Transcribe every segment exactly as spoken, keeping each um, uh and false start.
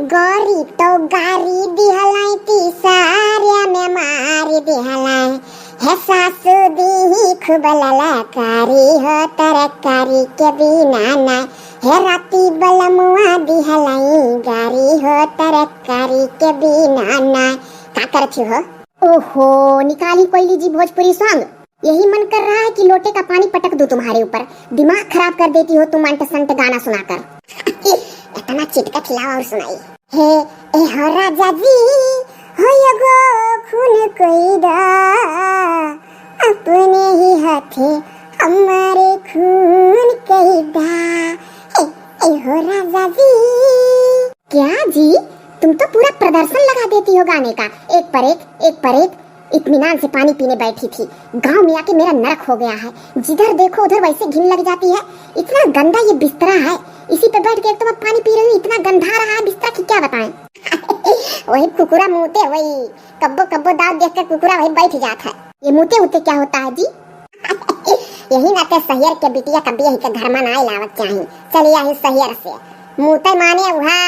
गौरी तो गारी दिहलाई, तीसारिया में मारी दिहलाई। हे सासू दीही खूब ललकारी हो तरकारी के बिना ना। हे राती बलमुआ दिहलाई गारी हो तरकारी के बिना ना। का करत हो? ओहो, निकाली कोयली जी भोजपुरी सॉन्ग। यही मन कर रहा है कि लोटे का पानी पटक दूं तुम्हारे ऊपर। दिमाग खराब कर देती हो तुम अंट संट गाना सुनाकर। इतना चिटका खिलाओ और सुनाइए। हे, ए हो राजा जी, हो एगो खून कोई दा, अपने ही हाथे हमारे खून कई दा। ए, ए हो राजा जी। क्या जी, तुम तो पूरा प्रदर्शन लगा देती हो गाने का, एक पर एक, एक पर एक। इत्मीनान से पानी पीने बैठी थी, गांव में आके मेरा नरक हो गया है। जिधर देखो उधर वैसे घिन लग जाती है। इतना गंदा ये बिस्तरा है, इसी पे बैठ के एक तो मैं पानी पी रही हूँ, इतना गंधा रहा है बिस्तरा कि क्या बताएं। वही कुकुरा मुते, वही कब्बो कब्बो दाव देख के कुकुरा वही बैठ जात है। ये मुते उते क्या होता है जी? यही नाते सहियर के बिटिया का बियाह के घर में ना लावत चाही। चलिए यही सहियर से मुते माने उहा।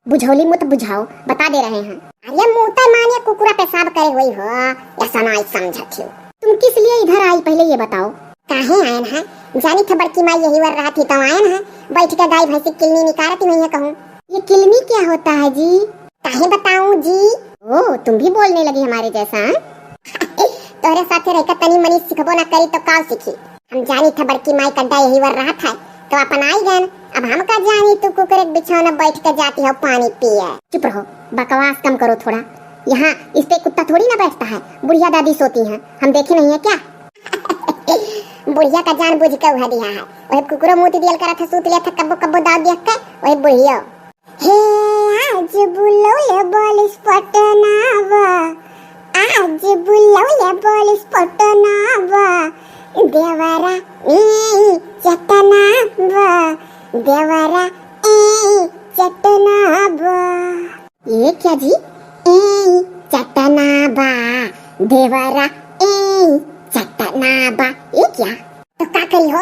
बुझौली मत बुझाओ, बता दे रहे हैं। अरे मुते माने कुकुरा पेशाब करे हुई हो, ऐसा ना समझत हो। तुम किस लिए इधर आई, पहले ये बताओ। काहे आयन है? जानी था बड़की माई यही वर रहा थी तो आयन है। बैठ के गाय भैंसी किलनी निकारत ही नहीं है कहूँ। ये किलनी क्या होता है जी? काहे बताऊं जी? ओ, तुम भी बोलने लगी हमारे जैसा, हाँ? तोहरे साथे रहकर तनी मनी सिखबो ना करी तो का सीखी? हम जानी था बड़की माई कड्डा यही वर रहा था तो अपन आई गन। अब हम का जानी तू कुकुर एक बिछौना बैठ के जाती हो पानी पिए। चुप रहो, बकवास कम करो थोड़ा। यहाँ इस पे कुत्ता थोड़ी ना बैठता है, बुढ़िया दादी सोती हैं, हम देखे नहीं है क्या? बुढ़िया का जान बुझ के उहा दिया है, वही कुकुरो मुत दियल करा था, सूत लिया था कब्बो कब्बो दाव दिया के, वही बुढ़ियो। हे आज बुलौले बोलिस पटनावा, आज बुलौले बोलिस पटनावा, देवरा ए चटनावा, देवरा ए चटनावा। ये क्या जी? ए चटनावा, देवरा ए चटनावा, ये क्या? तो का करी हो,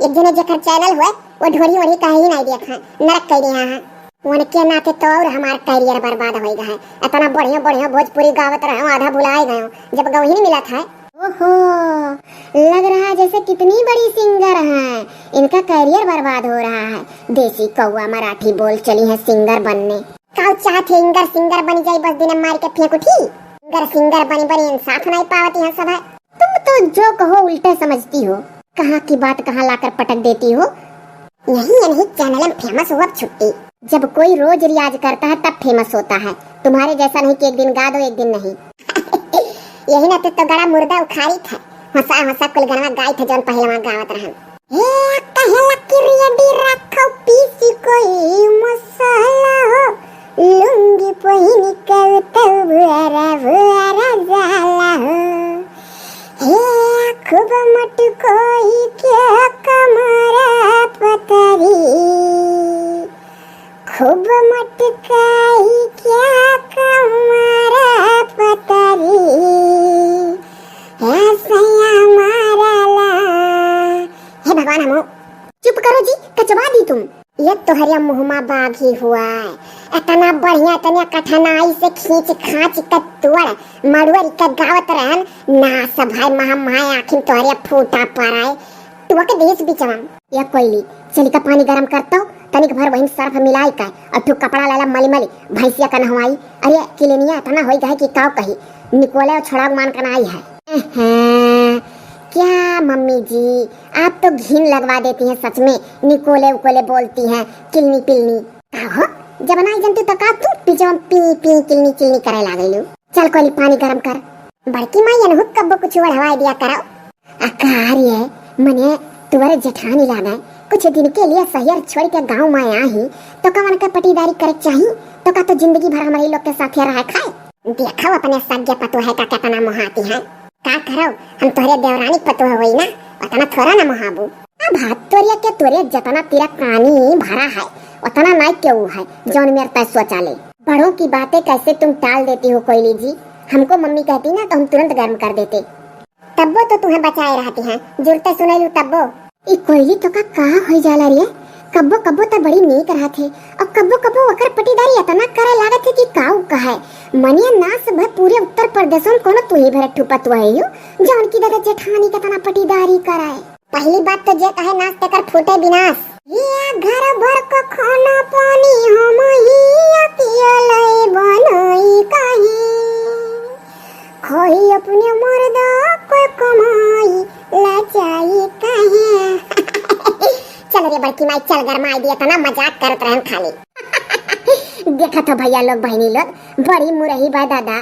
एक जने जेकर चैनल हुए, वो ढोरी वोरी कहीं नहीं देखा, नरक कर दिया है। उनके नाते तो और हमार कैरियर बर्बाद हो गया है। इतना बढ़िया बढ़िया भोजपुरी गावत रहे, आधा भुलाए गए, जब गवही नहीं मिला था। ओहो, लग रहा है जैसे कितनी बड़ी सिंगर हैं, इनका कैरियर बर्बाद हो रहा है। देसी कौआ मराठी बोल चली है सिंगर बनने। काऊ चाहत है इंगर सिंगर बन जाई, बस दिन मार के फेंक उठी। इंगर सिंगर बनी बनी इंसाफ नहीं पावती है सब है। तुम तो जो कहो उल्टे समझती हो, कहाँ की बात कहाँ लाकर पटक देती हो। यही यही चैनल में फेमस हुआ छुट्टी। जब कोई रोज रियाज करता है तब फेमस होता है, तुम्हारे जैसा नहीं कि एक दिन गा दो एक दिन नहीं। यही ना तो, तो गड़ा मुर्दा उखाड़ी था, हंसा हंसा कुल गनवा गाई था जौन पहलवान गावत रहन। हे कहला कि रेडी रखो पीसी कोई मसाला हो, लुंगी पहिन के उतल भुआरा भुआरा जाला हो। हे खूब मटकोई के कमरा पतरी, खूब मटकाई के कमरा पतरी, हे सैया मारला। हे भगवान, हमो चुप करो जी, कचवा दी तुम। ये तोहरे मुँह मा बाघ ही हुआ है। इतना बढ़िया, इतना कठिनाई से खींच खांच के तोड़ मड़ुअर के गावत रहन, नास भाई महा माय आखिन तोहरे फूटा पड़ाए। तू के देश बिचवा। या कोयली, चली का पानी गरम करतो, तनिक भर वहीं सर्फ मिलाई का, और ठू कपड़ा लाला मली मली, भैंसिया का नहवाई। अरे किलिनिया इतना होई गए कि काव कही, निकोले और छोड़ाव मान का नाई है। अहं, क्या मम्मी जी, आप तो घिन लगवा देती हैं सच में, निकोले उकोले बोलती हैं, किलनी पिलनी। का हो, जब नाई जनती तो का तू पिजवा पी पी किलनी चिलनी करे लागेलू? चल कोली पानी गरम कर। बड़की माई अनहु कब्बो कुछ बढ़वाई दिया करो। आ का रे, मने तुअर जेठानी लागे, कुछ दिन के लिए सहियर छोड़ के गाँव में आई, तो कवन के पटीदारी करे चाही? तो का तो जिंदगी भर हमारे लोग के साथ रहे खाए? देखो अपने सगे पतोह का कितना मोहाती है। का करो, हम तोहरे देवरानी पतोह होई ना, उतना थोड़ा ना मोहाबू। अब हाथ तोरिया के तोरे जितना तेरा पानी भरा है, उतना नाई केहू है, जौन मेरे तय शौचालय। बड़ों की बातें कैसे तुम टाल देती हो कोयली जी? हमको मम्मी कहती ना तो हम तुरंत गर्म कर देते। तब्बो तो तुम्हें बचाए रहती हैं, जुरते सुनैलू तब्बो। ई कोयली तो का, का होई जाला रे? कब्बो कब्बो त बड़ी नीक रहत है, और कब्बो कब्बो ओकर पटीदारी इतना करे लागत है कि काऊ कहे। मनिया नास भर पूरे उत्तर प्रदेश में कोनो तू ही भर ठुपत हुआ है यू, जौन की दादा जेठानी के तना पटीदारी कराए। पहली बात तो जे कहे नास तेकर फूटे विनाश। ये घर भर का खाना पानी हम ही अकेले बनाई काहे, खोई अपने मर्दा को कमाई लजाई काहे। चल रे बड़की माई, चल गरमाई दिया, तना मजाक करत रहन खाली। देखत हो भैया लोग, बहनी लोग, बड़ी मुरही बा दादा।